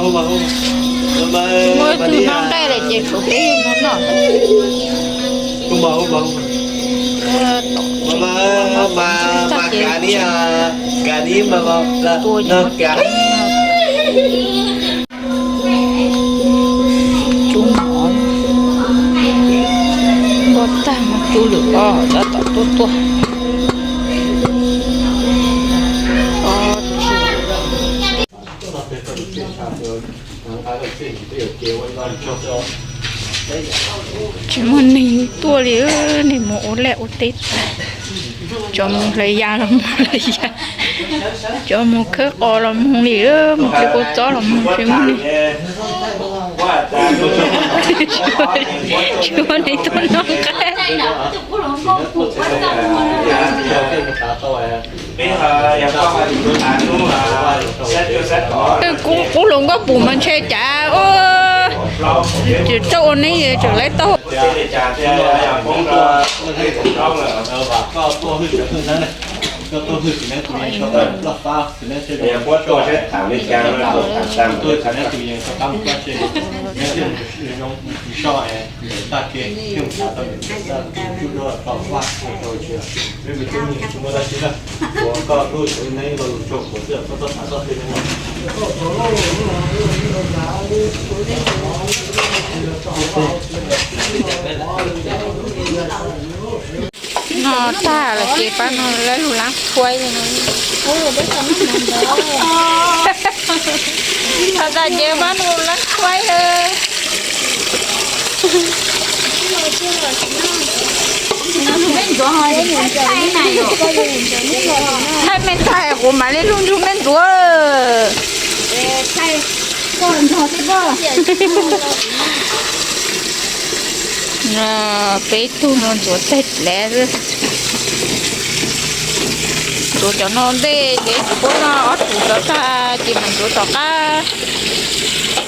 Muaj ib tug noj nqaij lawm ces tshuav peb mus noj. Tua cub mov, npaj tag mas cub lwm ob cov tom tuaj tuaj. Tsis muaj neeg tuaj li, neeg mus ua liaj ua teb tag. Cov mus hlais yas los mus hlais yas, cov mus khawb qos los mus li, mus hlais kua txob los mus, tsis muaj neeg, tsis muaj neeg tuaj noj nqaij. Qub hluas nkauj pum mas ntshe cas, tsis txawj ua neeb tseem laib tau. Noj tag lawm ces pab no lawv lug laab khuaib li no. Has tas ces pab no laab khuaib lawm. Thaij me ntxhais, kuv mam li lug ntsug me ntxuav. Peb tug no ntxuav tag lawm. Ntxuav cov no ntej ces tsis pub noj ob tug cov tag ces mam ntxuav tom qab.